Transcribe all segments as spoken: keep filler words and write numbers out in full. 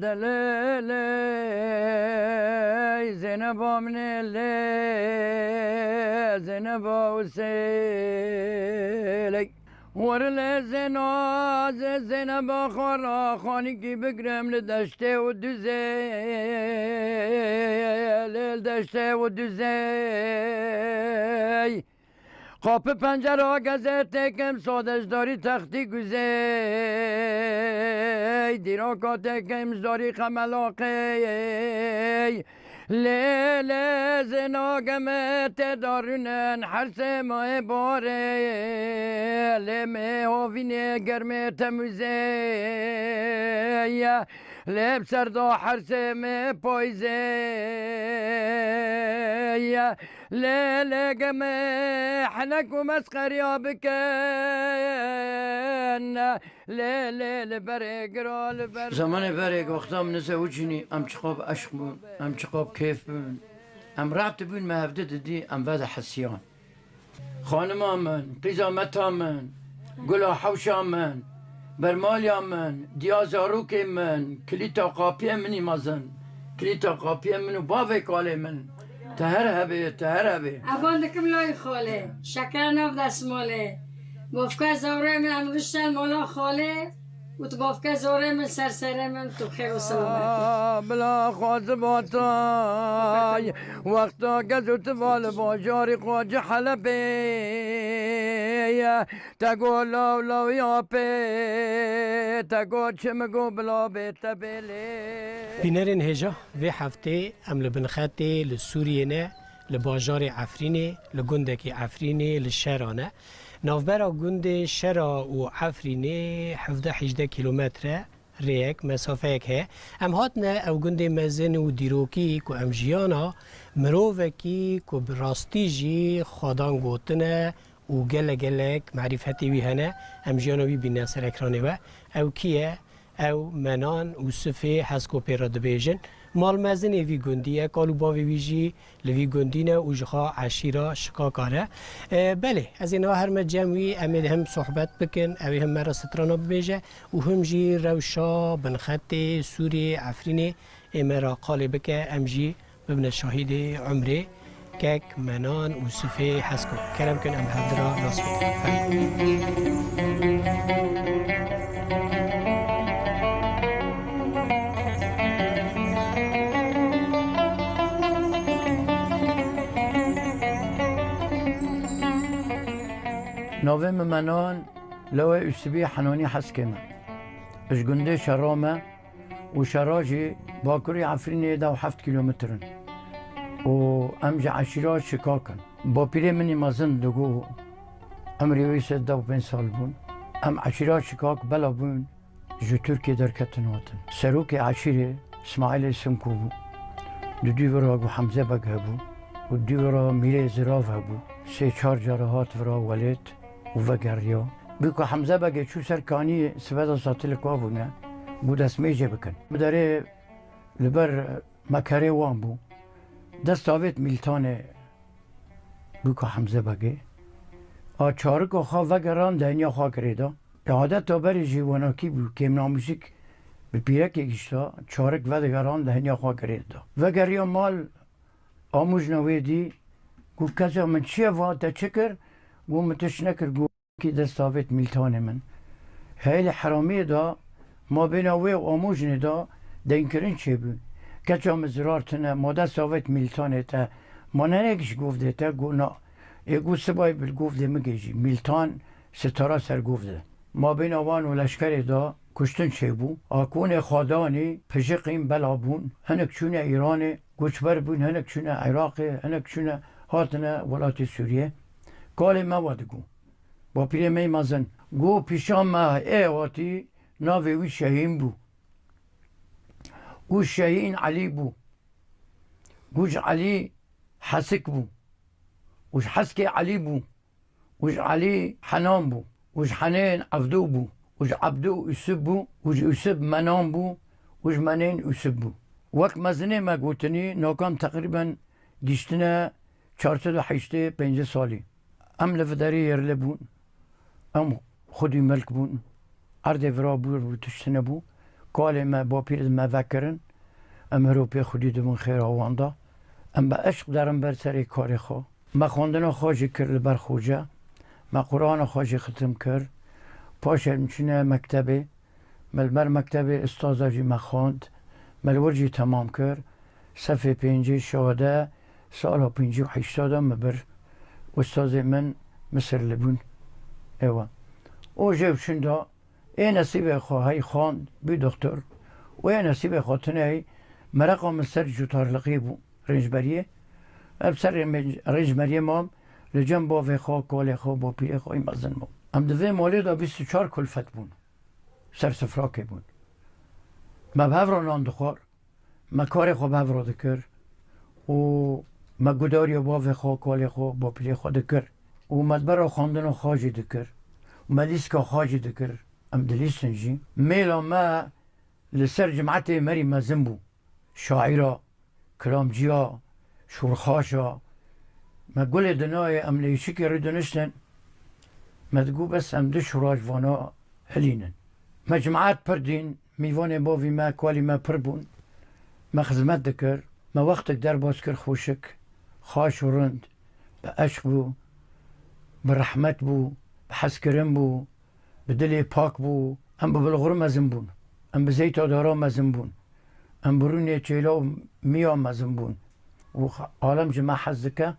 De lê lê, Zeyneba min ê lê, Zeyneba Husêley. Were lê Zeyna, Ze-, Zeyneba xwe ra xanîkî bigrim li deştê û duzê, lê li deştê û duzê. Qapı pencera gezetê kim, sadejdarî textî guzey, dîraka tê kim ji darî xemelaqey. Lê lê zina geme tê darûnen, her sê mayê barê. Lê mê hovînê germê temûzê ye, lê bi ser da her sê mê payzê ye. Lê lê geme henek û mesxeriya bikin. Lê lê li berê gira li ber. Zemanê berê wexta min nizewicînî, em çiqab eşq bûn, em çiqab kêf bûn. Em reht dibûn, me hevdi didî, em vedihesiyan. Xanima min, qîza meta min, gula hewşa min, bermaliya min, diya zarokê min, kilîta qapiyê min î mezin, kilîta qapiyê min û bavê kalê min. Te her hebê, te her hebê. Evan dikim lay xalê, şeker nav desmalê. Bofke zorê min em rişten mala xalê. Û tu bavke zorê min ser serê min, tu xêr û selamet. Bila xwe zibatay, wexta gez û tu va li bajarî xwe ci Helebê ye. Te go law law ya pê, te go çi min go bila bê te bêlê. Bînerên hêja, vê heftê em li binxetê li Sûriyê ne, li bajarê Efrînê, li gundekî Efrînê, li Şera ne. Navbera gundê Şera û Efrînê hevdeh hejdeh kîlometre rêyek, mesafeyek heye. Em hatine ew gundê mezin û dîrokî ku em jiyana mirovekî ku bi rastî jî xwedan gotine û gelek gelek merîfetê wî hene, em jiyana wî bîne ser ekranê we. Ew kî ye? Ew Menan û Sifê Hesko pê re dibêjin. Malmezinê vî gundî ye, kal û bavê wî jî li vî gundî ne û ji xwe eşîra Şikaka ne. E, belê, ez ê niha herime cem wî, em ê him sohbet bikin, ew ê him me re strana bibêje û him jî rewşa binxetê Sûriyê, Efrînê ê me re qalê bike, em jî bibine şahîdê umrê kek Menan û Sifê Hesko. Kerem kin em hevdira nas bikin. Ferî. Navê min Menan, lewê Ûsibî Henanî Heskê me. Ji gundê Şera me, û Şera jî bakurê Efrînê dew heft kîlometr in. Û em ji eşîra Şikak in. Bapîrê min î mezin digo, emrê wî sed dew pênc sal bûn. Em eşîra Şikak bela bûn, ji Tirkiyê derketin hatin. Serokê eşîrê Îsmaîlê Simko bû. Di dû vira ku Hemze Beg hebû û dû vira Mîrê Zirav hebû. Sê çar cara hat vira welêt û vegeriya. Bû ku Hemze Begê çû ser kaniyê siveda satilê ku bûne, bû destmêjê bikin. Bi derê li ber mekerê wan bû. Dest avêt Mîltanê bû ku Hemze Begê. A çarika xwe vegeran dehniya xwe girê da. E, adeta berê jî wenakî bû, kêmnamûsîk bi pîrekê gişta, çarik vedigeran dehniya xwe girê da. Vegeriya mal, amûjna wê dî, got, "Keça min çi ye va, te çi kir?" Got, "Min tişt nekir." Got, Kî dest avêt Mîltanê min. Heyli heramiyê da mabêna wê û amûjnê da deynkirin çêbû. Keça min zirar tine, ma dest avêt Mîltanê te. Ma nenek ji govdê te, got na. Ê got sibayî bil govdê min gêjî. Mîltan sitara ser govde. Mabêna wan û leşkerê da kuştin çêbû. Akonê xwedanî pijiqîn bela bûn. Hinek çûne Îranê, koçber bûn, hinek çûne Iraqê, hinek çûne hatine welatê Sûriyê. Kalê me wa digo. Bapîrê me yî mezin. Go pîşa me ê hatî, navê wî Şehîn bû. Go Şehîn Elî bû. Go ji Elî Hesik bû. Û ji Heskê Elî bû. Û ji Elî Henan bû. Û ji Henên Evdo bû. Û ji Evdo Ûsib bû. Û ji Ûsib Menan bû. Û ji Menên Ûsib bû. Wek mezinê me gotinî, nakan teqrîben giştine çar sed û heştê pêncî salî. Em li viderê yerli bûn. Em xwedî milk bûn. Erdê vira bûr bû, tiştine bû. kalê me, bapîrê me vekirin. Em hiro pê xwedî dibin xêra wan da. Em bi eşq derin ber serê karê xwe. Me xwendina xwe jî kir li ber xoce. Me Qur'ana xwe jî xitim kir. Paşê em çûne mektebê. Me li ber mektebê ustaza jî me xwend. Me li wir jî temam kir. Sefê pêncî, şade, sala pêncî û heşta de me bir. Ustazê min Misirli bûn. Ewa. O jê û çin da. Ê nesîbê xwe hey xwend, bî doktor. Û ê nesîbê xwe tiney mereqa min ser cutarliqî bû, rêncberiyê. Em ser rênc-, rêncberiyê mam, li cem bavê xwe, kalê xwe, bapîrê xwe yî mezin bû. Em di vê malê de bîst û çar kulfet bûn. Ser sifrakê bûn. Me bi hev re nan dixwar. Me karê xwe bi hev re dikir û me gudariya bavê xwe, kalê xwe, bapîrê xwe dikir û me di ber re xwendina xwe jî dikir û me lîstika xwe jî dikir. Em dilîstin jî. Mêla me li ser cimetê merî mezin bû. Şaîra, kilamciya, şûrxaşa. Me gulê dinayê em li êşikê rûdiniştin. Me digot bes em du şûra ji vana hilînin. Me cimet pir dîn. Mîvanê bavî me, kalî me pir bûn. Me xizmet dikir. Me wextek derbas kir xweşik, xaş û rind, bi eşq bû, bi rehmet bû, bi hezkirin bû, bi dilê pak bû. Em bi bilxur mezin bûn. Em bi zeyta dara mezin bûn. Em bi rûnê çêla û miya mezin bûn. Û alem ji me hez dike.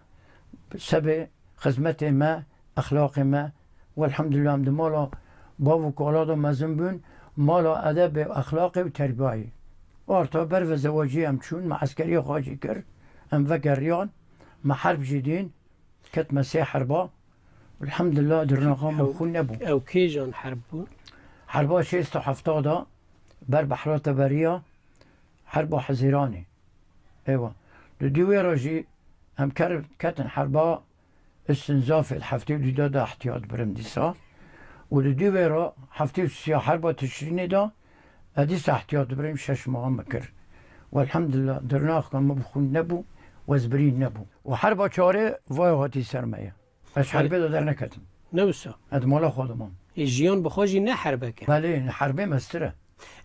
Sebê xizmetê me, exlaqê me. Welhamdulillah, em di mala bav û kala de mezin bûn, mala edebê, exlaqê û terbiyayê. Arta ber ve zewaciyê em çûn, me eskeriya xwe jî kir, em vegeriyan, me herb jî dîn, ketme sê herba. Elhamdulillah, dirnaxa me Ew, xwîn nebû. Ew kêjan herb bû? Herba şêst û hefta de ber behra teberiya, herba Hezîranê. Ewa. Di dî wê re jî em ker-, ketin herba Istinzafê di heftê û duyê de ehtiyat birim dîsa. Û di dî wê re heftê û sisiya herba Tişrînê de ez dîsa ehtiyat birim şeş meha me kir. Welhamdulillah, dirnaxka me bi xwîn nebû, wezbirîn nebû. Û herba çarê vaya hatî ser me ye. Ez Belê. Herbê de derneketim. Ne wisa? Ez mala xwe de mam. Ê, jiyan bi xwe jî ne herbek e. Belê, herbê mestir e.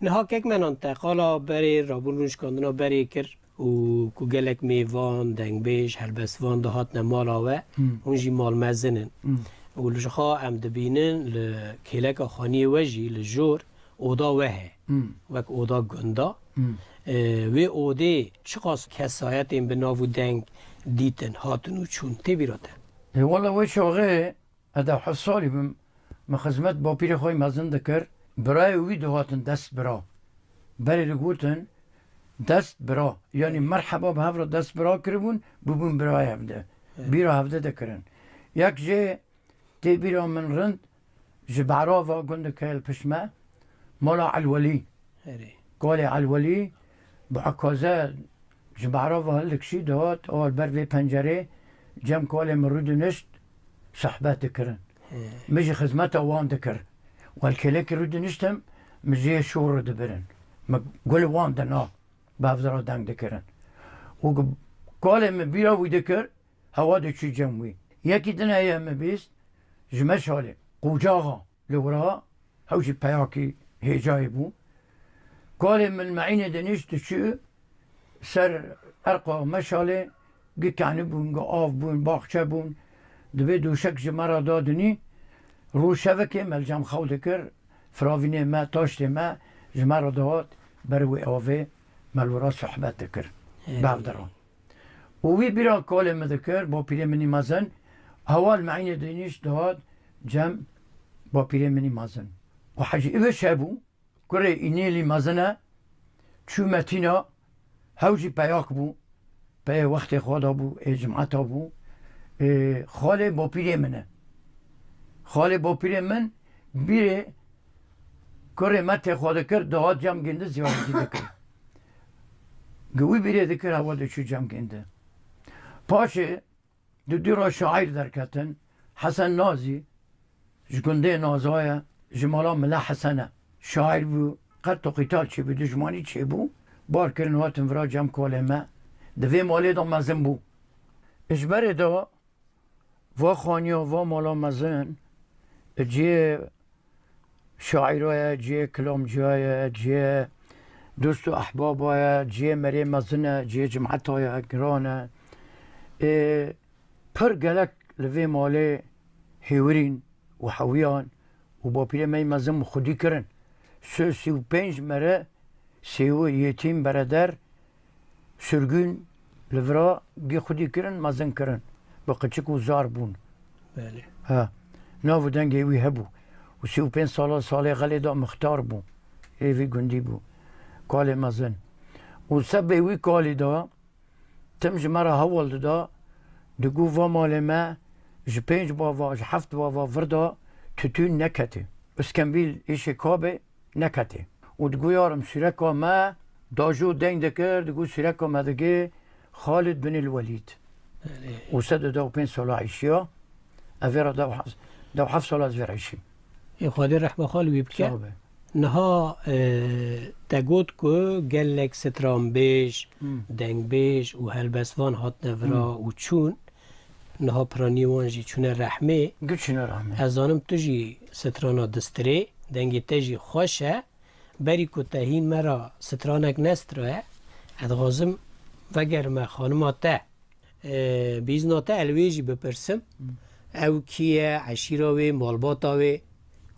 Niha kek me nan te qala berê rabûn rûnişkandina berê kir û ku gelek mêvan, dengbêj, helbestvan dihatine mala we, Hmm. hûn jî malmezin in. Hmm. Û li ji xwe em dibînin li kêleka xaniyê we jî li jor oda we heye. Hmm. Wek oda gunda. Hmm. Ee, wê odê çiqas kesayetên bi nav û deng dîtin, hatin û çûn? Tê bîra te? Ê, wela wê çaxê ez deh heft salî bim, min xizmet bapîrê xwe yî mezin dikir, birayê wî dihatin dest bira. Berê digotin dest bira. Yanî merheba bi hev re dest bira kiribûn, bûbûn birayê hevde. Evet. Bîra hevde dikirin. Yek jê tê bîra min rind, ji Berava gundeke li pişt me, mala Elwelî. Erê. Kalê Elwelî, bi ekaze ji Berava hildikişî dihat, ol ber vê pencerê cem kalê min rûdinişt, sohbet dikirin. He. Min jî xizmeta wan dikir. Wel kêlekî rûdiniştim, min jê şûr dibirin. Min gul wan dina, bi hev re deng dikirin. Û kalê min bîra wî dikir, hewa diçû cem wî. Yekî din heye min bîst, ji Meşalê, Qocaxa, li wira, hew jî peyakî hêcayê bû. Kalê min meînê dinişt diçû ser erqa Meşalê, gi kenî bûn, gi av bûn, baxçe bûn. Divê dûşek ji me re dadinî, rûşevikê me li cem xew dikir, firavînê me, taştê me ji me re dihat, ber wê avê me li wira sohbet dikir. Hey. Bi hev diran. Û wî bîra kalê min dikir, bapîrê min î mezin, hewa li meînê dinîşt dihat cem bapîrê min î mezin. Û Hecî Îviş hebû, kurê Înêlî mezin e, çû Metîna, hew jî peyak bû, peyê wextê xwe de bû, ê cimeta bû. Ê, xalê bapîrê min e. Xalê bapîrê min bîrê kurê me tê xwe dikir, dihat cem gindi ziyaretî dikir. Gi wî bîrê dikir, hewa diçû cem gindi. Paşê di dû re şaîr derketin. Hesen Nazî, ji gundê Naza ye, ji mala Mila Hesen e. Şaîr bû, qet û qîtal çêbû, dijmanî çêbû. Bar kirin, hatin vira cem kolê me. Di vê malê de mezin bû. Ji berê de va xaniya, va mala mezin, cihê şaîra ye, cihê kilamciya ye, cihê Dost û ehbaba ye, cihê merê mezin e, cihê cimeta ye, giran e. Ê, pir gelek li vê malê hêwirîn û hewiyan û bapîrê me yî mezin bi xwedî kirin. Sê û sî û pênc mere sêwir, yetîm, bereder, sirgûn li vira gê xwedî kirin, mezin kirin. Bi qiçik û zar bûn. Belê. Ha. Nav û dengê wî hebû. Û sî û pênc sala salê xelê de mixtar bû. Ê vî gundî bû. Kalê mezin. Û sebê wî kalî de tim ji me re hewl dida, digot va malê me ji pênc bava, ji heft bava vir de tutûn neketê. Îskembîl, îşê kabê, neketê. Û digot yarim sûreka me dajo deng dikir, digot sûreka me digê Xalid bin el-Welîd. Belê. Û sed û deh û pênc sala îşiya, ez vê re deh û heft, deh û heft sala ez vê re îşîm. Ê Xwedê rehma xal wî bike. Sağ be. Niha, e, te got ku gelek stranbêj, Hmm. dengbêj û helbestvan hatine vira Hmm. û çûn. Niha piranî wan jî çûne rehmê. Giçine rehmê. Ez zanim tu jî strana distirê, dengê te jî xweş e. Berî ku te hîn me ra stranek nestroye, ez dixwazim vegerime xanima te. E, bi îzna te ez li wê jî bipirsim. Hmm. Ew kî ye, eşîra wê, malbata wê?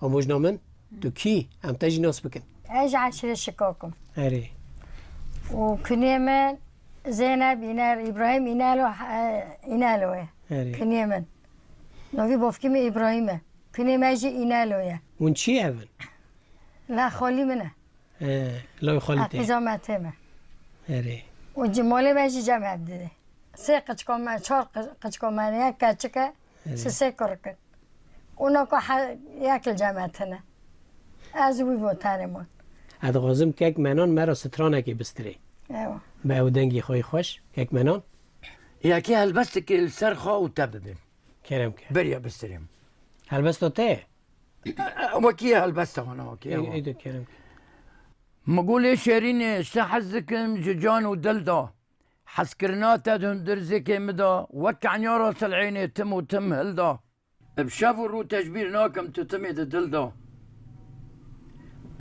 Amojna min, tu kî? Em te jî nas bikin. Ez ji eşîrê Şikak im. Erê. Û kunê min Zeynep Îner, Îbrahîm Înelo, e, Înelo ye. Erê. Kunê min. Navî bavkî min Îbrahîm e. Kunê me jî Înelo ye. Hûn çi ev in? La xalî min e. He, lawê xalî te. Qîza me tê me. Erê. Û cî malê me jî cem ev dide. Sê qiçka me, çar qi-, qiçka me ne, yek keçik e, Erê. Sisê kurik in. Û naka he-, yek li cem me tine. Ez wî vo tenê man. Ez dixwazim kek Menan me ra stranekê bistirê. Ewa. Bi ew dengê xwe yê xweş, kek Menan. Yekê helbestekê li ser xwe û te bibin. Kerem ke. Beriya bistirêm. Helbesta te ye? Wekî ye helbesta wana, wekî ye Ê, wan. Ê de kerem ke. Min got lê şêrînê, ji te hez dikim ji can û dil da. Hezkirina te di hundir zêkê min da. Wek kenyara sil'ênê tim û tim hilda. Bi şev û rû tecbîr nakim tu timê di dil da.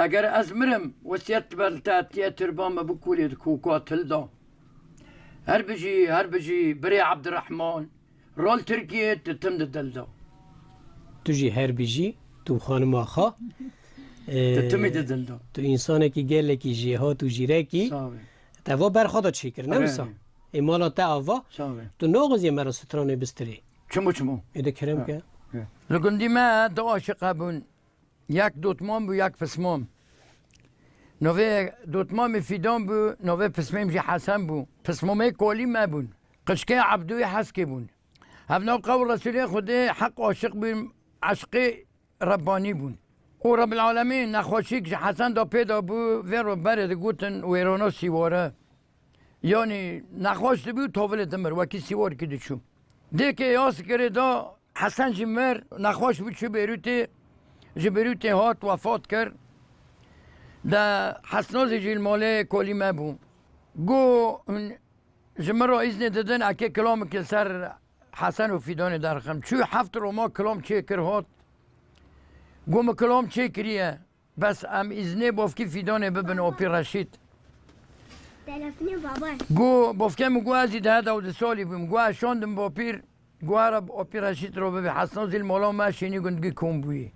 Eger ez mirim, wesiyet dibe li te, tiye tirba me bikulê di koka til da. Her bijî, her bijî, birê Ebdirehman. Rol Tirkiyê tu tim di dil de. Tu jî her bijî, tu xanima xwe. Tu timî di dil de. Tu însanekî gelekî jêhat û jîrekî. Sağ ol. Te va ber xwe de çêkir, ne wisa? Ê mala te ava. Sağ ol. Tu naxwazî me re stranê bistirê. Çimo çimo. Ê de kerem ke. Li gundî me du aşiq hebûn. Yek dotmam bû, yek pismam. Navê dotmamê Fîdan bû, navê pismêm jî Hesen bû. Pismamê kolî me bûn. Qişkê Ebdûyê Heskê bûn. Hev nav qewl Resûlê Xwedê heq aşiq bûn, eşqê Rebbanî bûn. Û Rebbil Alemîn nexweşîk ji Hesen de pê de bû, vê re berê digotin wêrana sîware. Yanî nexweş dibû, tovilê dimir, wekî sîwarkî diçû. Dêkê ya sikirê da, Hesen jî mir, nexweş bû, çû Bêrûtê, ji Bêrûtê hat, wefat kir. De Hesnozê jî li malê kolî me bû. Got, hûn ji min re îznê didin, ekê kilamekê li ser Hesen û Fîdanê derxim. Çû heft roma kilam çêkir hat. Got, min kilam çêkiriye. Bes em îznê bofkî Fîdanê bibin Opî Reşîd. Telefonê baba. Got, bofkê min got, ez jî deh û du salî bûm. Got, ez şandim bopîr, got, here Opî Reşîd re bibê. Hesna zî li mala me şênî gundgî kom bûyî.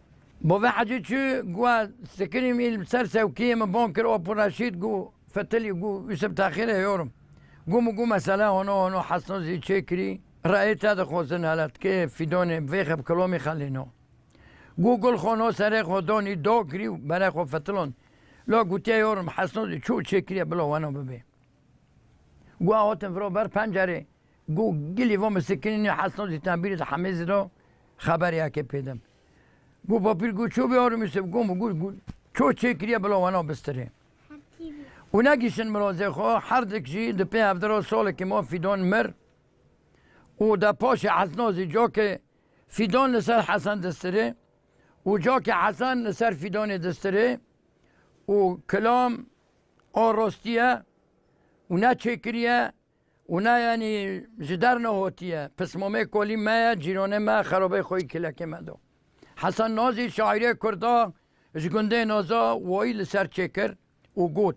Bavê Hecî çû, got, sikinî min li ser sewkiyê min ban kir Opî Reşîd, got, fetilî, got, Yusuf te xêr e yorum. Got, min got, mesele hano hano Hesna zî çêkirî. Reyê te dixwazin hele, tikê Fîdanê vê xeb kilamî xelîno. Got, gul xwe no serê xwe danî, do kirî û berê xwe fetilan. La gotiye, yorim Hesno zî ço çêkiriye bila wena bibê. Got, hatin vira ber pencerê. Got, gilî va min sikinînî, Hesno zî tembîrî de hemê zî da xeber yekê pêdim. Got, bapîr got, ço bê yorim Yusuf, got, min got, got, ço çêkiriye bila wena bistirê. Û negîştin mirazê xwe, her dik jî di pê hevdira salekî ma Fîdan mir. Û de paşê Hesno zî cokê Fîdan li ser Hesen distirê û cakê Hesen li ser Fîdanê distirê û kilam a rastî ye û ne çêkirî ye û ne, yanî, ji der nehotî ye. Pismamê kolî me ye, cîranê me, xerabê xwe yî kilekê me da. Hesen Nazî şaîrê Kurda ji gundê Naza wayî li ser çêkir û got,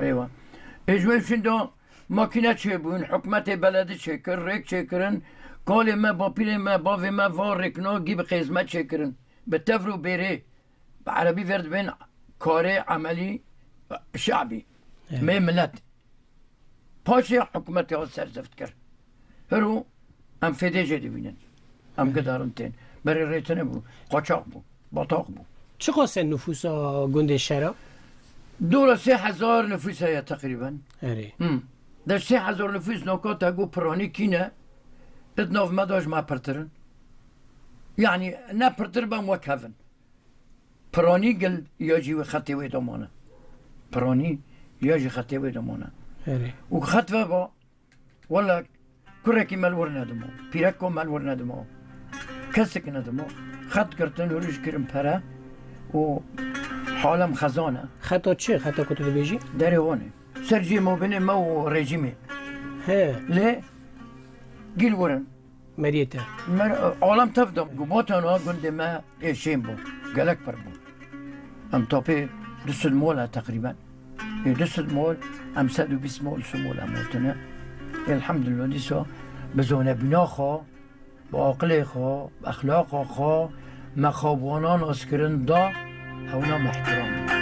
Eywa. Ê ji wê şinda makîne çêbûn, hikûmetê beledî çêkir, rêk çêkirin. Kalê me, bapîrê me, bavê me va rêkna gî bi qêz me çêkirin. Bi tevr û bêrê, bi erebî ver dibên karê emelî şe'bî. Evet. Mê milet. Paşê hikûmetê xwe serzift kir. Hiro em fêdê jê dibînin. Em gidarin tên. Berê rê tune bû. Qaçax bû. Bataq bû. Çiqas e nufûsa gundê Şera? Dora sê hezar nufûs heye teqrîben. Erê. Hmm. De sê hezar nufûs noka te got piranî kî ne? Di nav me de ji me pirtir in. Yanî ne pirtir ben wek hev in. Piranî gel ya jî wê xetê wê de mane. Piranî ya jî xetê wê de mane. Erê. Û xet veba, wela kurekî me li wir nedima. Pîreka me li wir nedima. Kesek nedima. Xet girtin, hûrij kirin pere û halem xezan e. Xeta çi? Xeta ku tu dibêjî? Derê wan e. Ser cî mobinê me û rejîmê. He. Lê gîl wir in. Meriyê te. Mer-, alem tev de bû. Botana gundê me ê şên bû. Gelek pir bû. Em tapê du sed mol e teqrîben. Ê du sed mol, em sed û bîst mol, sî mol em otine. Elhamdülillah dîsa bi zonebûna xwe, bi aqilê xwe, bi exlaqa xwe, me xwe bi wana naskirin da, hewna me ihtiram.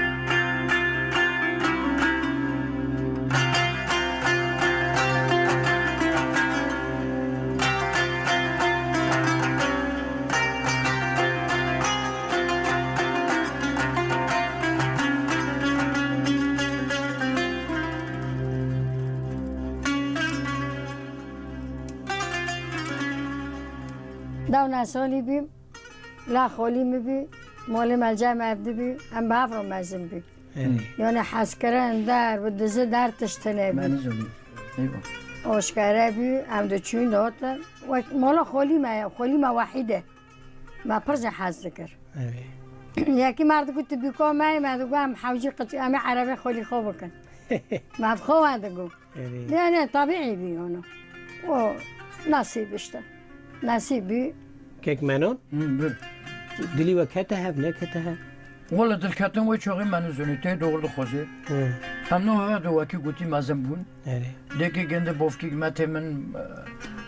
Dewna solî bî, la xolî min bî, molê me li cem ev dibî, em bi hev re mezin bî. Erê. Yani hezkirin der, bi dizi der tişt tune bî. Me nizanî. Eywa. Aşkere bî, em diçûn dihatin. Wek mala xolî me ye, xolî me wehîd e. Me pir jê hez dikir. Erê. Yekî me digot tu bîka me ye, me digot em hewcî qit-, em ê erebê xolî xwe bikin. Me bi xwe we digot. Erê. Lê ne, tabîî bî ono. O nasîb işte. Nasîb bî. Kek Menon? Hı, buyur. Dilî we kete hev, nekete hev? Wala dilketin wê çaxê me nizûnî, tê doğru dixwazê. Hı. Em no heve do wekî gotî mezin bûn. Erê. Dêkî gindi bofkî metê min, e,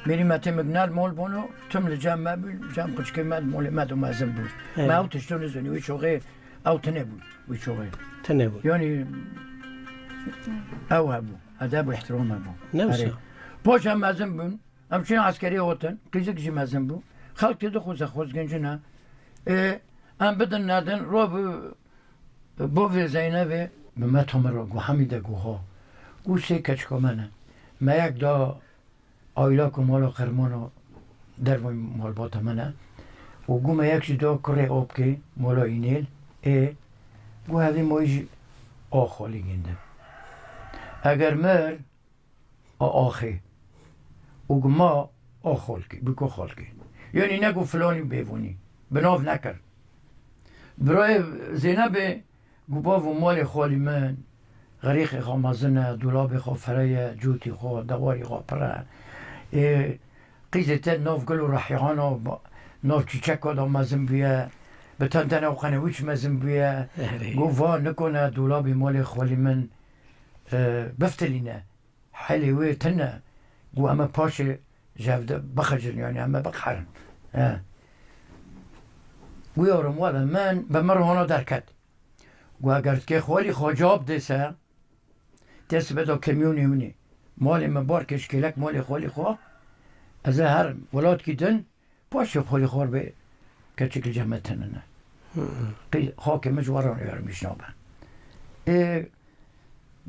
mîrî metê min nel mol bono, tim li cem me bû, cem xwişkê me, molê me do mezin bû. Erê. Me ew tişto nizûnî, wê çaxê ew tine bû, wê çaxê. Tine bû. Yani ew hebû, edeb û ihtiram hebû. Ne wisa? Erê. Paşa mezin bûn, em çûn eskeriyê hatin, qîzik jî mezin bû. Xelk tê dixwaze xwezgin jin e. Ê, em bidin nedin, ro bi, bo vê Zeynebê, bi me Tomir ro, gu Hemîde gu ha. Gu sê keçika me ne. Me yek da ayla ku mala Qermano dervay malbata me ne. Û gu me yek jî da kurê Opkê, mala Înêl. Ê, gu hevî moyî jî a xalî gindin. Eger mir, a axê. Û gima a xalkê, biko xalkê. Yanî ne got filanî bêvûnî. Bi nav nekir. Birayê Zeynebê got bav û malê xalî min, xerîxê xwe mezin e, dolabê xwe fire ye, cotî xwe, dewarî xwe pir e. Ê, qîzê te nav gul û rehîhana, ba-, nav çîçeka da mezin bûye. Bi tentene û qenewîç mezin bûye. Erê. Got va nikone dolabê malê xalî min, e, biftilîne. Helê wê tune, got, em ê paşê ji hev de bixicin, yanî em ê biqerin. He. Got, yarim, wele min, bi min re hona derket. Got, eger tikê xwelî xwe cewab dê se, tê sibe de kemyonê hûnê. Malê min bar kê ji kêlek malê xwelî xwe, ez ê herim welatkî din, Paşê xwelî xwar bê keçik li cem me tenine. Hı. Qî-, xakê min ji we re yarmîş nabe. Ê,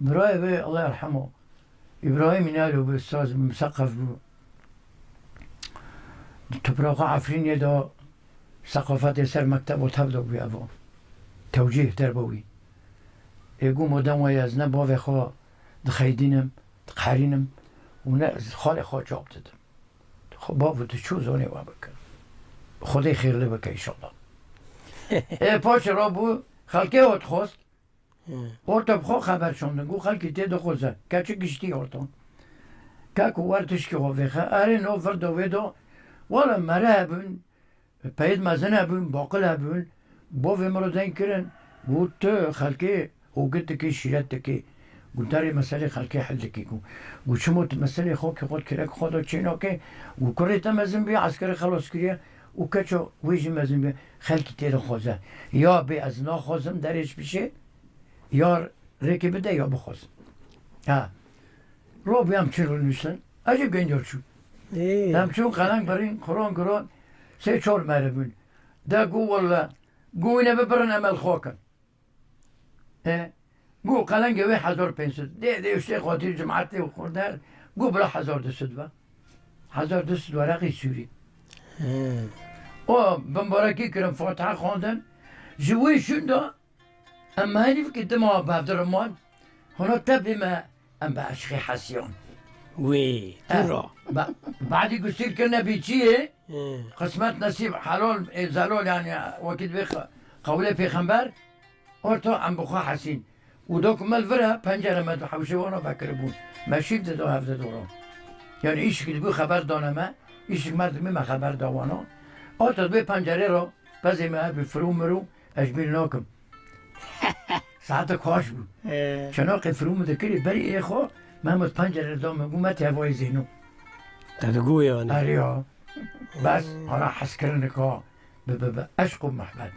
birayê wê, Allah yerhemo, Îbrahîm Înalo bû, ustaz bû, miseqef bû. Di topraxa Efrînê de seqafetê ser mektebo tev de bû evo. Tewcîh derbe wî. Ê, gu modem weye ez ne bavê xwe dixeydînim, diqherînim û ne ez xalê xwe cewab didim. Xwe bav û tu çû zonê we bike. Xwedê xêrli bike înşallah. Ê paşê rabû xelkê ot xwest. Hı. Orta bi xwe xeber şandin. Got xelkî tê dixwaze. Keçik giştî orta. Kek û wer tişkî xwe vêxe. Erê no vir de wê de. Wala mere hebûn. Peyêt mezin hebûn, baqil hebûn. Bavê min re deng kirin. Got tu xelkê hûgit dikî, şîret dikî. Got, derê meselê xelkê hel dikî ku. Got, çimo tu meselê xwe kê xwe kirek xwe da çê nake. Got, kurê te mezin bî, eskerê xelas kiriye û keça wê jî mezin bî, xelkî tê de xwaze. Ya bê ez naxwazim derê ji pişê, ya rêkê bide ya bixwazim. Ha. Robî em çi rûniştin? Ez jî gêncar çû. Ê. Em çûn qeleng birîn, xiron giron, sê çor mere bûn. De got, welle, got, wîne bibirin em el xwe kin. E, got, qelengê wê hezar pênc sed. Dê, dê, işte xwatî cemaetê û xurder. Got, bila hezar du sed be. Hezar du sed weraqî sûrî. He. O, bimbarekî kirin, fatiha xwandin. Ji wî şûn de, em henî fikir dima bevdirin wan. Hona tevlî me, em bi eşqê hesiyan. Wê, tu Eh, ra. Ba-, badî gusîl kirine bî çiyê. He. Qismet, nesîb, helal, ê zelal, yani, wekî dibê xe-, qewlê pêxember. Orto em bi xwe hesîn. Û dokumel vira pencere me di hewşê wana vekiribûn. Me şîv dida hevde dora. Yani îşik dibû xeber dane me, îşik me dibû me xeber da wana. Orto dibê pencerê ra pezê me hebî firû mirû, ez ji bîr nakim. Saetek xweş bû. Ee. Çenaqê firû min dikirî, berî ê xwe, Mehmet pencerê da min, got, me tevayê zêno. Te digot yani. Erê ya. Bes, ana hezkirinika bi, bi, bi eşq û mehbet.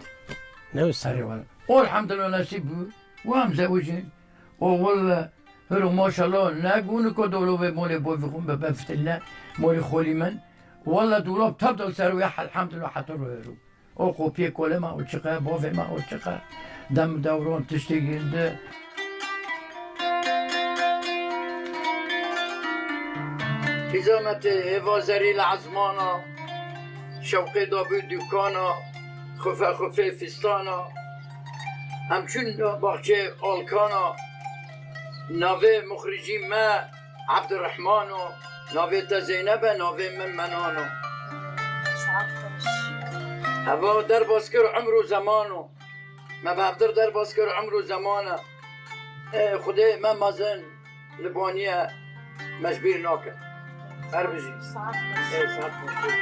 Ne wisa? Erê wele. O elhamdülillah nesîb bû. Û em zewicîn. O wele, hiro maşallah, ne gûniko dolobê molê bovî xwe bi, bi fitilne, molê xolî min. Wele dolab tab dal ser wê, elhamdülillah, hetir ro hiro. O qopiyê kolê me û çiqe, bavê me û çiqe. Dem dewron tiştê gindi. Hîzametê hêva zerî li ezmana, şewqê dabû dûkana, xufe xufê fîstana. Em çûn baxçê alkana, navê muxricî me Ebdirehman o, navê te Zeyneb e, navê min Menan o. Saet xweş. Heva derbas kir umr û zeman o. Me bi hevdir derbas kir umr û zeman e. Ê, Xwedê me mezin li baniye me ji bîr nake. Her bijî. Saet xweş. Ê, saet xweş.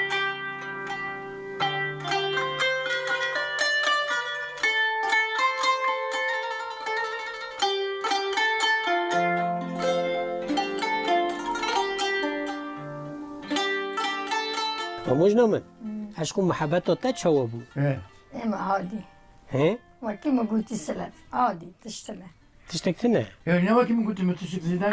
Amojna min, Hmm. eşq û muhebbeta te çawa bû? He. Ema adî. He? Wekî min gotî silef. Adî, tişt tine. Tiştek tine? Ya ne wekî min gotî, min tiştek zêde.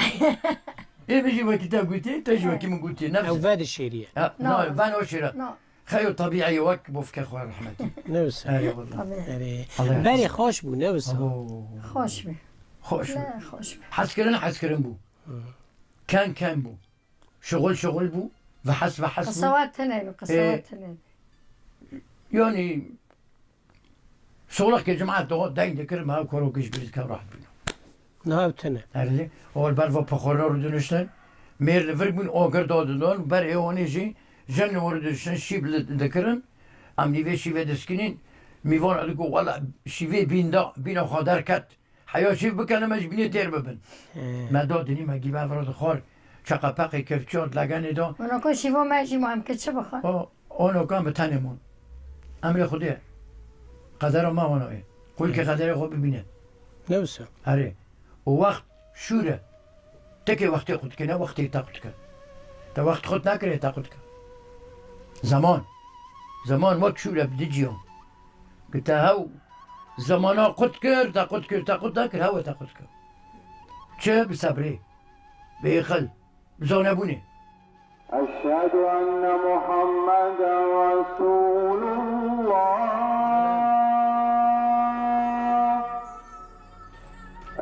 Ê min jî wekî te gotî, te jî wekî min gotî. Nefs. Ew ve dişêriye. Ha, No. no, ben o şêre. No. Xeyo tabiî wek bofke xwe rehmetî. Ne wisa? Erê wallah. Tabii. Erê. Allah Berê razı xweş bû, ne wisa? Abo. Xweş bî. Xweş bû. Ne, xweş bî. Hezkirin, hezkirin bû. Hı. Ken, ken bû. Şixul, şixul bû. Ve hes, ve hes bû. Qesewa tine bî, qesewa Ê, tine bî. Yani, Solek ke cemaat do deng dikir, me ew koro kişt birîz ke rahat bîn. Niha ew tune. Erê, ol ber va poxorina rûdiniştin. Mêr li vir bûn, o gir dadidon, ber ê onê jî jin li wir diştin, şîv li dikirin. Em nîvê şîvê diskinin. Mîvan digo, wela şîvê bîn da, bîna xwe derket. Heya şîv bikene me ji bînê têr bibin. He. Me da dinî me gî me vira dixwar. Çeqepeqê kevçiya legenê da. Wina ku şîvo me jî ma em ke çi bixwe? O, o nokan bi tenê mon. Emrê Xwedê ye. Qedera me wana ye. Qulkê qederê xwe bibîne. Ne wisa? Erê. O wext şûr e. Tekê wextê xwe dike, ne wextê te xwe dike. Te wext xwe nekirê te xwe dike. Zeman. Zeman wek şûr e bi du ciyan. Ki te hew zemana qut kir, te qut kir, te qut nekir, hewe te qut kir. Çi? Bi sebrê, bi êxil, bi zanebûnê. أشهد أن محمدا رسول الله.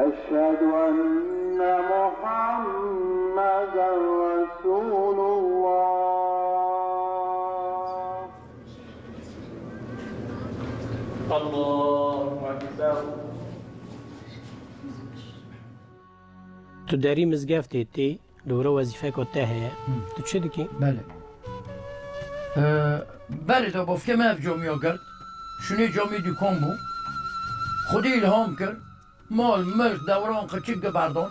أشهد أن محمدا رسول الله. الله أكبر. Tu derî mizgeftê tê, li wir wezîfeka te heye. Hı. Tu çi dikî? Belê. Ee, berê de bofke me ev camiya girt. Şûnê camî dûkan bû. Xwedî îlham kir. Mal, milk, dewran, qiçik giberdan.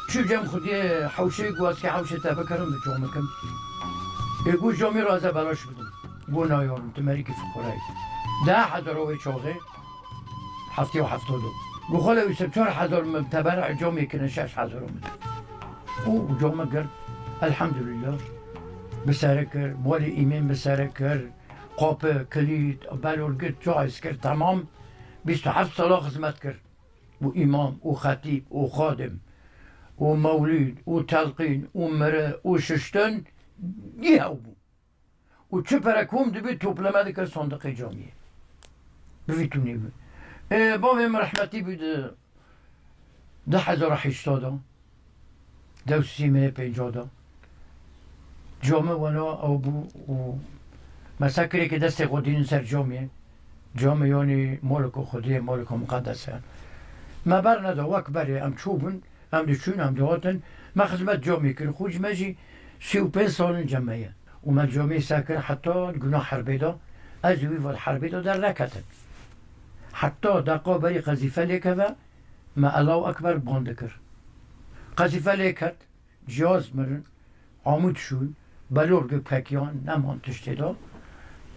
Çû cem Xwediyê hewşê, got ez kê hewşê te bikirim, bi ço bikim. Ê got camî ra ez ê belaş bidim. Got na yarim, tu merîkî fiqurayî. Deh hezar o wê çaxê, heftê û heft do. Goxole wî ser çar hezar min tebere'a camê kirine şeş hezar min. Û came girt, elhamdülillah, bi sere kir, molê îmên bi sere kir, qapı, kilît, belor girt, caiz kir, temam. Bîst û heft sala xizmet kir. Û îmam, û xetîb, û xadim, û mewlûd, û telqîn, û mire, û şiştin, yê ew bû. Û çi pere kom dibî topleme dikir sandiqê camiyê. Bi vî tûnê bû. Ê, bavê min rehmetî bû di du hezar û heşt de. Dew sî mehê pênca de. Camê wana ew bû û mesela kirêkê destê xwe dînin ser camê. Camê yanî moleko xwediyê, moleko muqedes e. Me berneda wek berê em çûbûn, em diçûn, em dihatin. Me xizmet camê kir. Xwe ji me jî sî û pênc salin cem me ye. Û me camê sekir heta guna herbê de, ez û wî va herbê de derneketin. Heta deqa berî qezîfe lê keve, me Allahu Ekber ban dikir. Qezîfe lê ket, cihaz mirin, amûd şûn, belorgê pekiyan, neman tiştê de.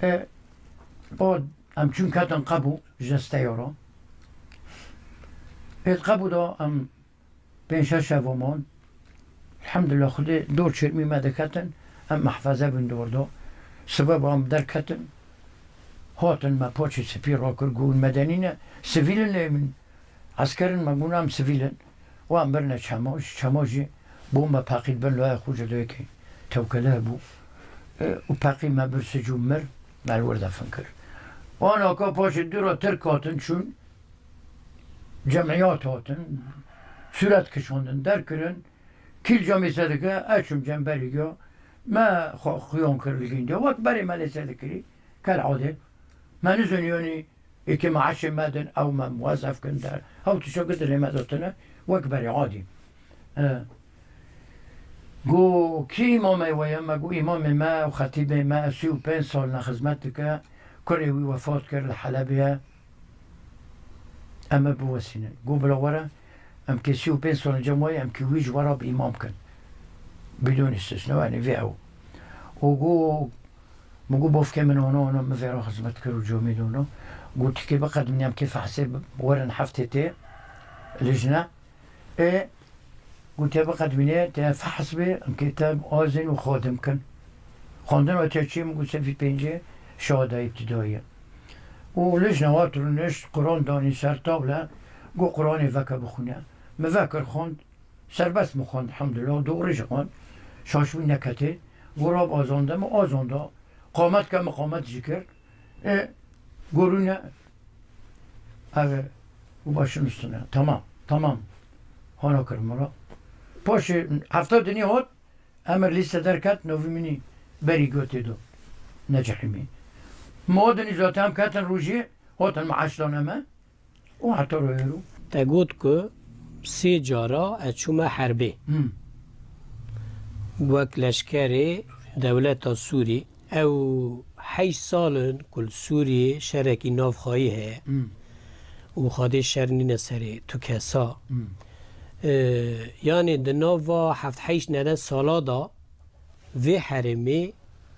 E, o, em çûn ketin qebû, ji desteyara. Ê qebû de em pênc şeş şev man. Elhamdulillah, Xwedê dor çêrmî me diketin, em mehfeze bin dor de. Sibe ba em derketin, hatin me paçê spî rakir, got medenî ne, sivîl in lê min. Esker in, me got em sivîl in. Wan birine çema, ji çema jî bombe peqî bin laya xwe ji doyekê tewkele hebû. E, û peqî me bir sicû mir, me li wir defin kir. Wan aka paşê dû ra Tirk hatin çûn, cemiyat hatin, sûret kişandin, derkirin, kîl camê sedike, ez çûm cem berî giya, me xwe xuyan kir li gîndiya, wek berê me lê sedikirî, kel adê. Me nizanî yanî êkê me eşê me din, ew me muwezef kin der, ew tişta ki dilê me de tune, wek berê adî. E, Got, kî îmamê we ye? Me got, îmamê me û xetîbê me sî û pênc sal ne xizmet dike, kurê wî wefat kir li Helebê ye. Em ê biwesînin. Got, bila were, em kê sî û pênc sal cem we ye, em kê wî ji we re bi îmam kin. Bidûn îstisna, yanî vê ew. Û got, min got, bofkê min ono, ono, min vê re xizmet kir û comî de ono. Got, tikê biqedimîne, em kê fehsê bi-, werin heftê tê, lijne. Ê, got, te biqedimîne, te fehs bê, em kê te azin û xadim kin. Xwendin û te çi, min got, sefî pêncê şahada îbtidayî ye. Û lijne hat rûnişt, Quran danî ser tavle, got, Quranê veke bixwîne. Min vekir xwend, serbest min xwend, elhamdulillah, doğru jî xwend. Şaş wî neketê. Got, Rab azande min, azanda. Qamet ke min qamet jî kir. E, gorûne, ev e, û başın üstüne. Tamam, tamam. Hana kir min re. Paşê hefta dinî hot, emir lîste derket, novî minî berî gotê do. Necehîmî. Ma dinî zaten em ketin rojî, hotin maaş dane me. Û heta royê rû. Te got ku sê cara ez çûme herbê. Hmm. Wek leşkerê dewleta Sûrî. Ew heşt sal in ku li Sûriyê şerekî navxweyî heye. Hmm. Û xadê şer nîne serê tu kesa. Hmm. Ee, yanî di nava heft heşt nede sala da vê herêmê,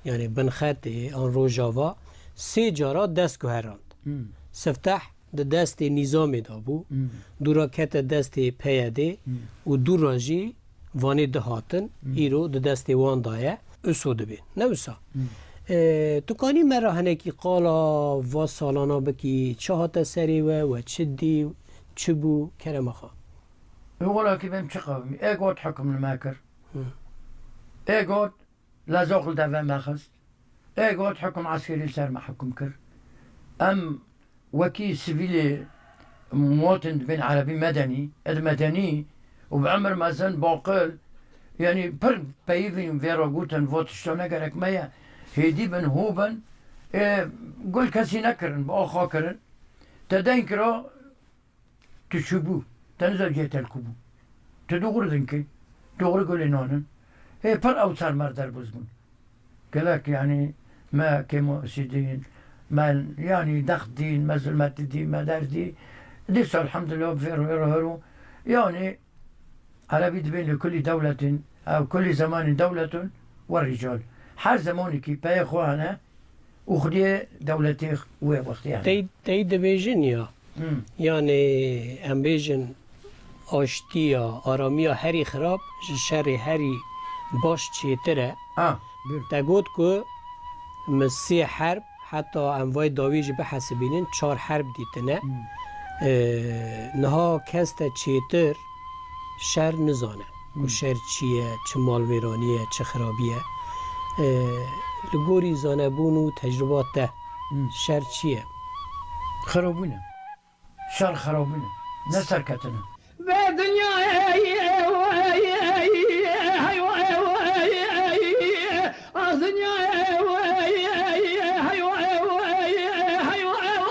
yanî Binxetê an Rojava, sê cara dest guherand. Hmm. Sifteh di destê nîzamê de bû, Hmm. dûra kete destê P Y D'ê Hmm. û dûra jî vanê dihatin, Hmm. îro di destê wan de ye, uso dibê. Ne wisa? Hmm. E, tu kanî me re hinekî qala va salana bikî, çi hate serê we, we çi dî, çi bû, kerema xwe? Ê wela kî bêm çi qewimî? Ê got hukm li me kir. Hmm. Ê got, Lezaq li deve me xist. Ê got, hukm eskerî li ser me hukm kir. Em wekî sivîlê muwatin dibên erebî medenî, ed medenî û bi emir mezin, baqil, yanî pir peyivîn vê re gotin, va tişta ne gerek me ye. Hêdî bin, hû bin. Ê, gul kesî nekirin, bi axa kirin. Te deyn kira, Tu çûbû, te nizam cê telkû bû. Tu doğru din ki, doğru gulê nanin. Hê pir ew ser mer derbuz bûn. Gelek, yanî, me kêmosî dîn, me, yanî, dext dîn, me zulmetî dî, me derdî. Dîsa, elhamdülillah, vê ro, vê ro, vê ro. Yanî, Erebî dibên li kulî dewletin, ew kulî zemanî dewletun, we rical. Her zemanî ki peyê xwe hene, û xwediyê dewletê wê wextê hene. Tey, tey dibêjin ya. Hmm. Yanî em bêjin aştiya, aramiya herî xirab ji şerê herî baş çêtir e. Ah, buyur. Te got ku min sê herb, heta em vay dawî jî bihesibînin, çar herb dîtine. Hmm. Ee, niha kes te çêtir şer nizane. Ku Hmm. şer çi ye, çi malwêranî ye, çi xirabî ye. Ee, li gorî zanebûn û tecrûba te Hmm. şer çi ye? Xirabûn e. Şer xirabûn e. Ne serketin e. Be dinya ey, ey, ey, ey, hey, ey, ey, ey, ah dinya ey, ey, ey, hey, ey, ey, hey, ey,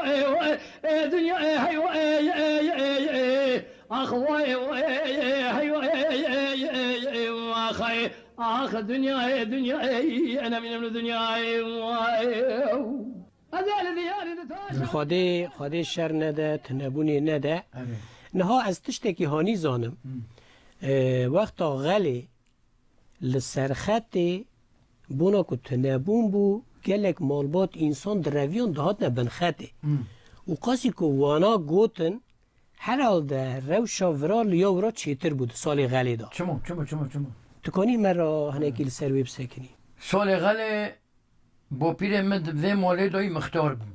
ey, ey, dinya ey, hey, ey, ey, ey, ey, ah vay, ey, hey, ey, ey, ey, ey, ah, hey, ah dinya ey, dinya ey, ana min dinya ey, vay. Xwedê, Xwedê şer nede, tunebûnê nede. Evet. Niha ez tiştekî hanî zanim. Hmm. Ee, wexta xelê li serxetê bona ku tunebûn bû, gelek malbat însan direviyan dihatine bin xetê. Hmm. Û qasî ku wana gotin, herhalde rewşa vira li ya wira çêtir bû di salê xelê de. Çima, çima, çima, çima? Tu kanî me re hinekî li ser wê bisekinî? Salê xelê Bapîrê min di vê malê de yî mixtar bû.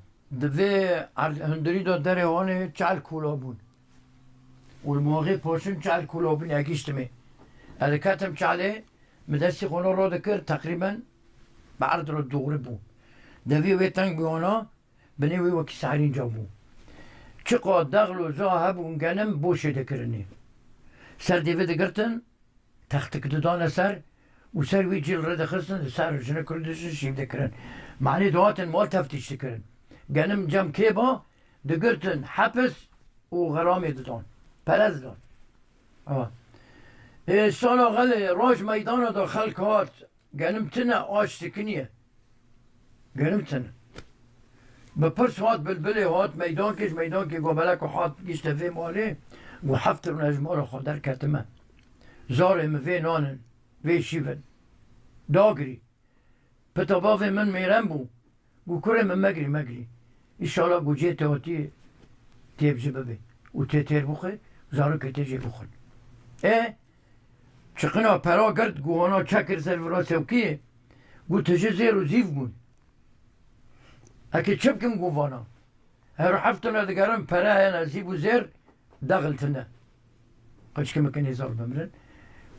Di vê erd-, hundirî de derê Wanê çel kola bûn. Û li Moxê Paşin çel kola bûn, egîştimê. Ez diketim çelê, min destî xwe ro dikir, teqrîben bi erd re dûrî bû. Devê wê teng bû wana, binê wê wekî sehrînca bû. Çiqa dexl û za hebûn genim boşê dikirinê. Ser dêvê digirtin, Textik didane ser û ser wî cîl ridixistin, li ser jinik û dişin şîv dikirin. Manî dihatin mal teftîş dikirin. Genim cem kêba digirtin hepis û xeramê didan. Pere didan. Ewa. Ê, sala xelê roj meydana da xelk hat. Genim tine aş sikiniye. Genim tine. Bi pirs hat bilbilê, hat meydankê, ji meydankê gobelek û hat gişte vê malê. Û heft rûne ji mala xwe derketime. Zarê min vê nanin, vê şîvin. Dagirî. Pita bavê min mêrem bû. Gu kurê min megirî, megirî. Îşala gu cê te hatî tê bi jî bibe. Û tê têr bixwe, zarokê tê jê bixwin. E, çiqina pera girt, gu hona çekir ser vira sewkiyê. Gu tije zêr û zîv bûn. Eke çi bikim gu vana? Her heft tune digerin, pere hene, zîv û zêr dexil tune. Qeçkê min kenê zal bimirin.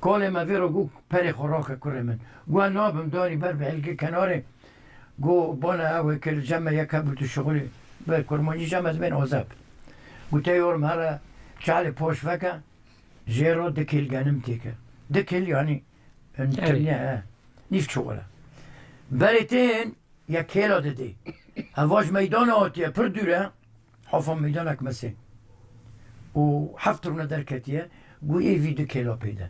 Kolê me vê ro gu perê xwe rake kurê min. Gu ez nabim danî ber bi hilkê kenarê. Gu bana ew ê kir cem me yek hebû tu şixulî. Ber kurmancî cem ez bên azeb. Gu te yorum here çalê poş veke. Jê ro di kêl genim têke. Di kêl yanî, en Erê. Tine he. Nîv çiwala. Berê tên ya kêla didê. Hevaj meydana hatiye, pir dûr e. Hafa meydanek mesê. Û heft rûne derketiye, gu ê vî di kêla pê de.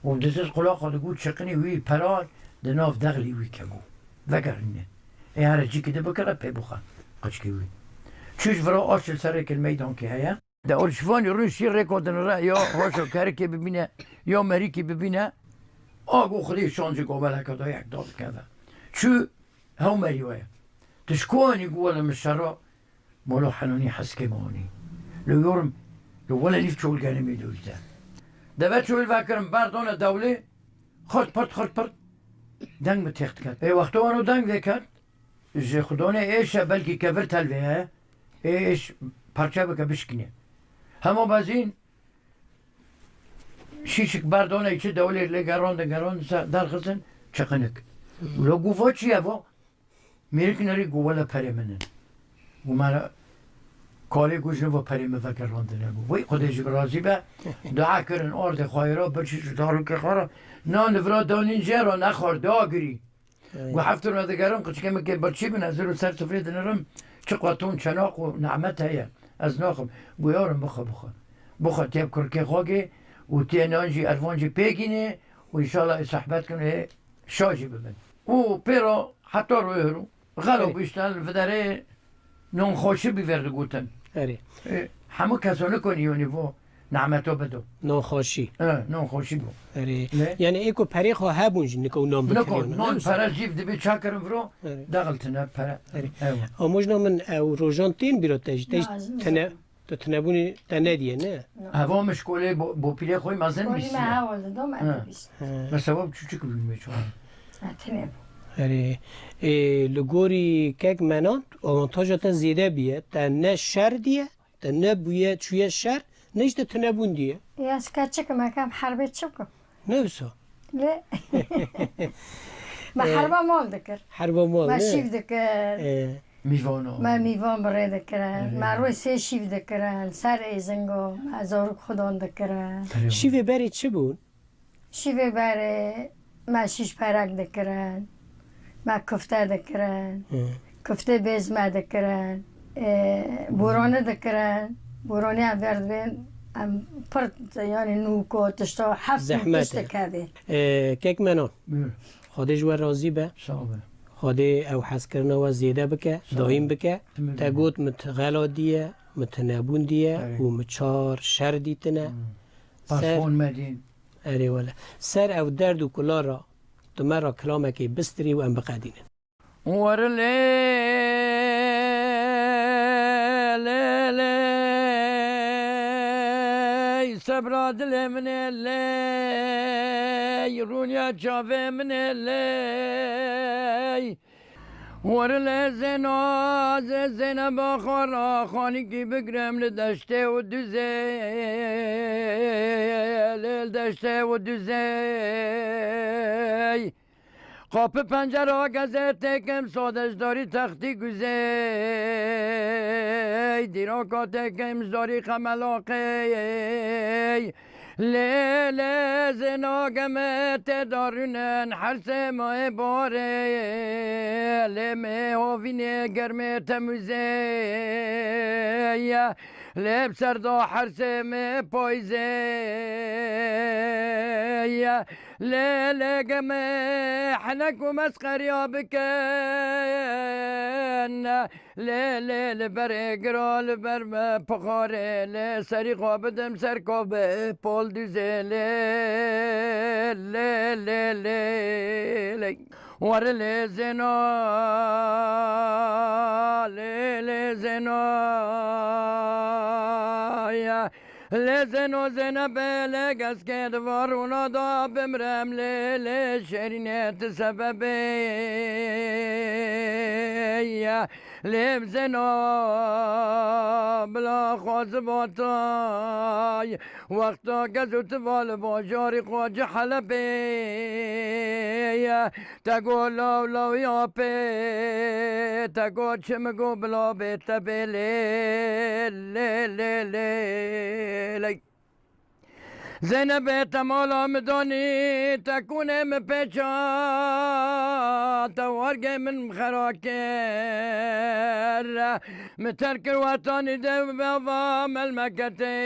Û diziz qulaxa di gu çiqinî wî peral di nav dexlî wî ke gu. Vegerîne. Ê here cîkî di bikire pê bixwe. Qiçkî wî. Çû ji vira aş li ser rêkê meydankê heye. De orşivanî rûn şî rêko dinire, ya hoşo kerikê bibîne, ya merîkî bibîne. A gu Xwedê şancî gobeleke da yek da dikeve. Çû hew merî we ye. Tu ji ku anî gu wele min şera molo henonî heskê me anî. Lo yorum, lo wele nîv çol genimî dûrî te. Deve çol vekirin berdane dewlê, xurt pirt, xurt pirt. Deng min têx diket. Ê wexto wano deng vêket, ji xudonê êş e belkî kevir telvê ye. Ê êş parçe bike bişkîne. Hema bezîn şîşik berdane çi dewlê lê gerandin, gerandin ser derxistin çiqinik. Lo gu va çi ye va? Mêrik nerî gu wele perê min in. Gu me re kalê gu jin va perê min vegerandine gu. Vay Xwedê ji razî be. Dua kirin ardê xwe ra birçî ji zarokê xwe ra. Nan li vira danîn jê ra nexwar dagirî. Ey. Gu heft rûne digerim, qiçikê min kê birçî bin, ez ê ser sifrê dinirim. Çiqa ton çenaq û nehmet heye. Ez naxim. Gu yarim bixwe, bixwe. Bixwe tê bi kurkê xwe gê û tê nan jî ervan jî pê gînê û înşallah ê sohbet kin ê şa jî bibin. Û pê ra heta royê rû. Xelo Erê. Bîşten li viderê non xweşî bî ver digotin. Erê. E, hemû keso nikonî yonî vo. Nehmeto bido. Nanxweşî. E, nanxweşî bû. Erê. Ne? Yani ê ku perê xwe hebûn jî nika û nan Niko, bikiriyan, non ne wisa? Pere jîv dibe çakirin viro, Erê. Dexiltine pere. Erê. Ewa. Amojna min ew rojan tên bîra te jî. Te jî Na, ez tine, nizanim. Tu tinebûnê te nediye, ne? Na. Eva min şkolê bo, bo pîlê xwe mezin Şkolî me bîstiye. Hewl dido, me Ha. dibîst. He. Me sebab çûçik bû me çû. Ha, tine bû. Erê. Ê, li gorî kek Menan, avantaja te zêde bûye. Te ne şer diye, te ne bûye çûye şer, ne jî te tinebûn diye. Ya ez keçik me kem herbê çi bikim? Ne wisa? Lê me Ee, herba mal dikir. Herba mal, Me ne? Şîv dikir. Ee. Mîvano. Me mîvan bi rê dikirin. Erê. Me rûyê sê şîv dikirin. Ser êzingo me zarok xudan dikirin. Erê. Şîvê berê çi bûn? Şîvê berê me şîş perek dikirin. Me kufte dikirin. Hı. Kuftê bêz me dikirin. Ê, borani dikirin. Borani em ver dibên, em pir, yani nûko, tişta, heft Zehmet tişt e. Dikevê. Ê, kek Menan. Buyur. Xwedê ji we razî be. Sağ ol. Xwedê ew hezkirina we zêde bike, Sağ ol. Daîm bike. Tüm Te ederim. Got min ti xela diye, min ti nebûn diye Evet. Û min çar şer dîtine. Hmm. Ser Pasfon me dîn. Erê wele. Ser ew derd û kula ra tu me ra kilamekê bistirî û em biqedînin. Were lê, lê, lê, sebra dilê min ê lê, rûniya çavê min ê lê. Were lê zêna, zê-, zêneba xwe ra xanîkî bigirem li deştê û duzê, lê li deştê û duzê. Qapî pencera gezê têkim, sade ji darî textî guzey. Dîroka têkim ji darî xemelaqey. Lê, lê, zêna geme tê darûnen, hersê mayê barê. Lê me havînê germê temûzey. Lê bi ser da hersê me payzey. Lê, lê, geme henek û mesxeriya bikin. Lê, lê, li berê gira, li ber me pixarê. Lê serî xwe bidim ser ka bi pol duzê. Lê, lê, lê, lê, lê. Were lê zêna, lê, lê zêna, ya. Lê zêno zêne be, lê geskê di va rûna da bimrem, lê, lê şêrînê ti sebebê ye. Lê zêno bila xwe zivatay, wexta gez û ti va li bajarî xwe ci Helebê ye. Te got law law ya pê, te got çi min got bila bê te bê lê, lê, lê, lê, lê. Zeynebê te mala min danî, te kûnê min pêça, te wargê min xera kir. Min ter kir wetanî dev bava melmeketê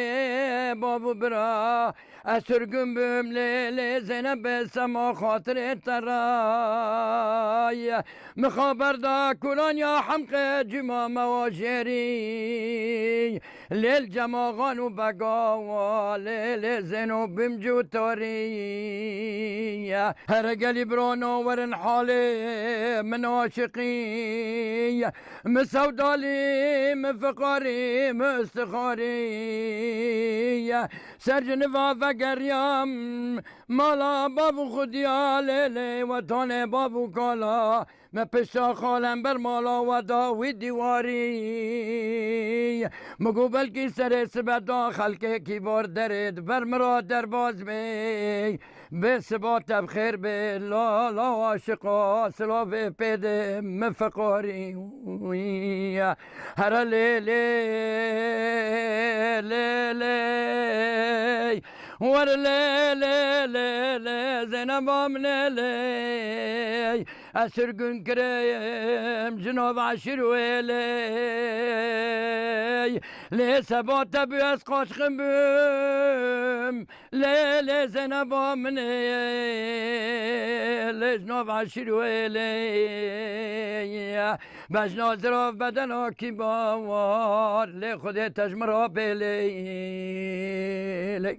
bav û bira. Ez sirgûn bûm lê, lê Zeynebê sema xatirê te ra ye. Min xeber da Kuraniya Hemqê cîma me wa jêrî. Lê li cemaxan û begawa lê, lê Zeyno bim cû tarî ye. Here gelî birano werin halê min aşiqî ye. Min sewdalî, min fiqarî, min istixarî ye. Ser ciniva vegeriyam mala bav û xudiya lê, lê wetanê bav û kala. Me pişta xalem ber mala we da wî dîwarî. Min got belkî serê sibe da xelkekî bar derê di ber min ra derbaz bê. Bê siba te bi xêr bê, la, la aşiqa, silavê pê de min fiqarî. Here lê, lê, lê, lê. Were lê, lê, lê, lê, Zeyneba min ê lê. Ez sirgûn kirim ji nav eşîr wê lê. Lê seba te bû ez qaçixin bûm. Lê, lê Zeyneba min ê lê. Ji nav eşîr û êlê, bejna zirav bedena kî bawar, lê Xwedê te ji min re bêlê, lê.